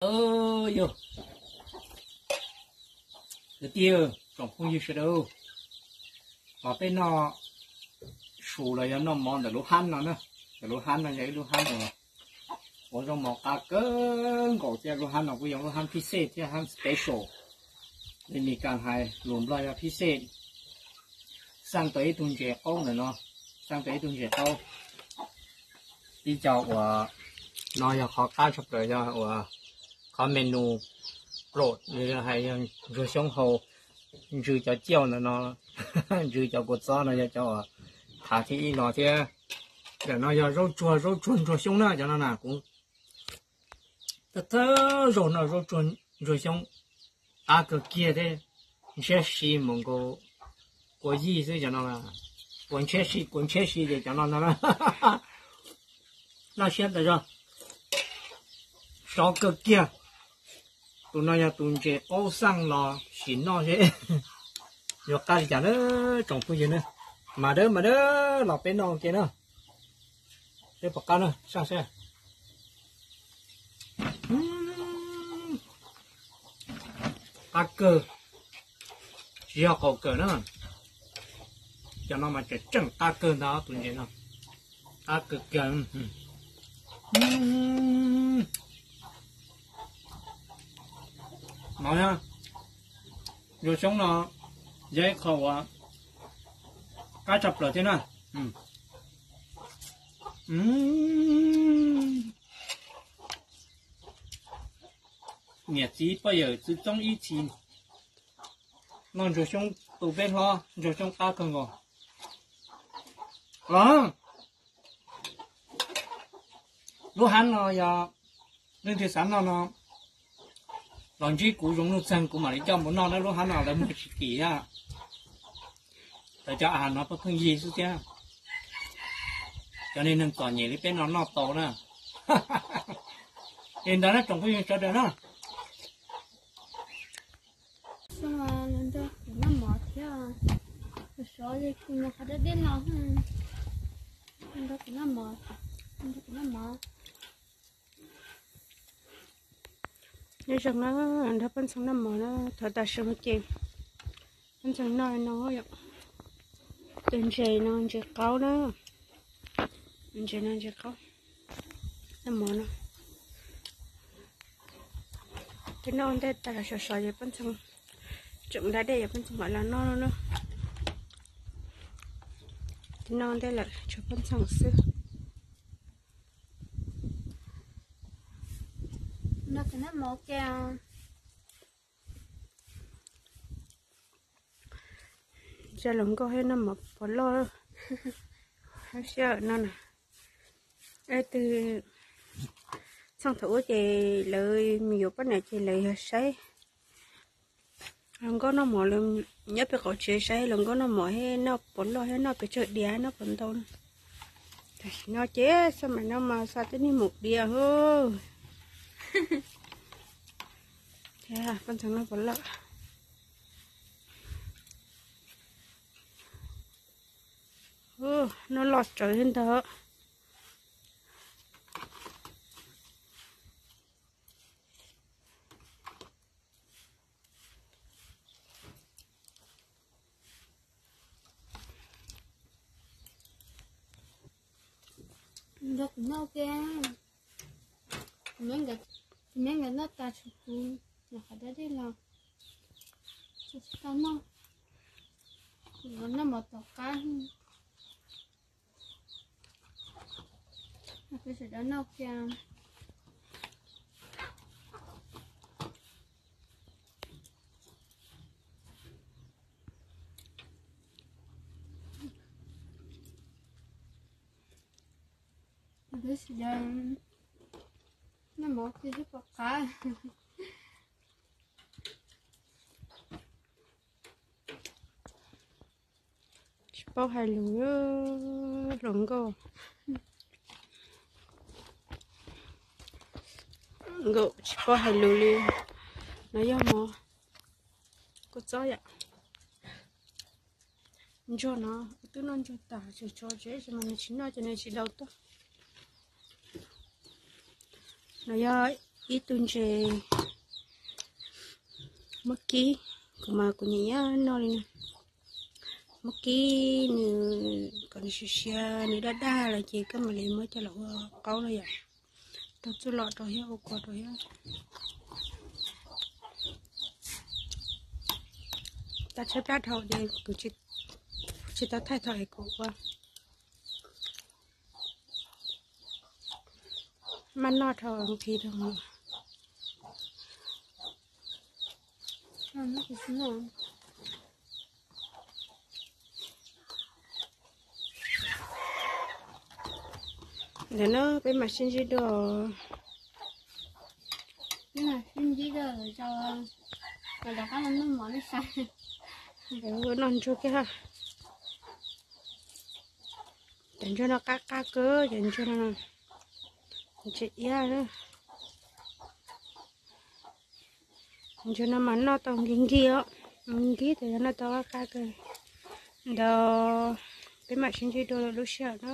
Yog kwv tij tsoom phooj ywg sawv daws, los peb noj su los yog noj mov ntawm lub hab no na. Ntawm lub hab no yog ib lub hab uas ua zaub mov qab kawg nkaus thiab. Lub hab no kuj yog lub hab phij xej thiab hab special. Li Mis Kas hais lus Nplog yog phij xej. Xaj tau ib tug ntses qaub ntawm no, xaj tau ib tug ntses qaub. Ib co uas no yog qhov qab tshaj plaws, yog uas qhov menu plot hais yog ntsuag xyoob hau ntsw cov ciauj ntawm no, ntsw cov kua txob no yog cov uas thav thib ib los thiab. Ntawm no yog zaub tsuag, zaub tsuag ntsuag xyoob na cov no na. Kuv thawj thawj zaug noj zaub tsuag ntsuag xyoob qab kawg kiag thiab, ntshiab si mus nkaus kua yij xwb cov no. Kua ntshiab si, kua ntshiab si ces cov no ntag na. Noj siab tas zog, sov kawg kiag. Tus no yog tus ntses qaub xaj los sim noj seb yuav qab li cas na tsoom phooj ywg na. Mas dawb mas dawb los peb noj ua ke na. Seb puas qab na, saj seb. Qab kawg, tsis yog qaum kawg na. Cov no mas tseem tseem qab kawg ntag tus ntses no. Qab kawg kiag. No, ntsuag xyoob no yog ib qho uas qab tshaj plaws thiab na. Niam txiv poj yawm txwv txoob ib txhis noj ntsuag xyoob tu peb hlob, ntsuag xyoob qab kawg nkaus. Los, lub hab no yog leej twg xav noj no los ntsib kuv Zoo Nuj Txeeg, kuv mam li coj mus noj na. Lub hab no lawv muag tsis kim thiab. Lawv cov av no pheej yig xwb thiab. Cov niag neeg txom nyem li peb no noj tau na. Li ntawd na tsoom phooj ywg sawv daws na. Los nrog kuv noj mov thiab. Sov sov li kuv nyuam qhuav deb deb los, nrog kuv noj mov, nrog kuv noj mov. Nyob zoo na, nrog Paj Ntxoog noj mov na. Thaum tam sim no ces Paj Ntxoog noj no yom, tus ntses no ntses qaub na, ntses no ntses qaub, noj mov no. Ces noj ua ntej tas los sov sov ces Paj Ntxoog tseem da dej, yog Paj Ntxoog mam los noj no. Ces noj ua ntej lawm tshuav Paj Ntxoog xwb. Noj mov ke. Coj hluas nkauj thiab noj mov pov loj. Hab siab no na. Eb, twb txheej thaum ub ces lawv mus yuav poj niam ces lawv yog saib hluas nkauj noj mov, lawv nyob pem qaum tsev saib hluas nkauj noj mov thiab noj pov loj thiab noj pes tsawg diav noj pov ntau. Tam sim no ces xab maim no mas xa tej niag maum diav hos. Paj Ntxoog noj pov loj. Noj loj tsawv thiab ntag. Nrog kuv noj ke. Tus me nkawd noj tas tshuav kuv, nyuam qhuav da dej los, kuv tsis tau noj. Kuv noj mov tom qab. Kuv sawv daws noj kiag. Kuv sawv daws noj mov kiag seb puas qab. Tsis paub hais lus, hluas nkauj, nkauj tsis paub hais lus li. No yog mov kua txob yom. Ntsuag no, wb twb noj ntsuag tas, tseem tshuav tsev, tsis mas nws tsis noj ces nws tsis daus tuaj. No yog Ib tug ntses muab kib, kuv mas kuv nyiam nyiam noj li no. Muab kib nws kom nws siav siav, nws daj daj lawm ces koj mam li muab coj los ua qaub no yom. Rau txuj lom rau thiab ua kua rau thiab. Tau tshaib plab dhau ces kuv tsis tau thaij thaum es kuv ua maj noj dhau nqhis dhau. Ntawm no peb mam sib ntsib dua. Sib ntsib dua, rov qab los noj mov nej saib. Noj ntsuag kiag. Cov ntsuag no qab qab kawg, cov ntsuag no ntse iab. Ntsuag no mas noj tau nkig nkig os, nkig nkig tes yog noj tau qab qab kawg. Ntawd peb mam sib ntsib dua lwm lub sij hawm na.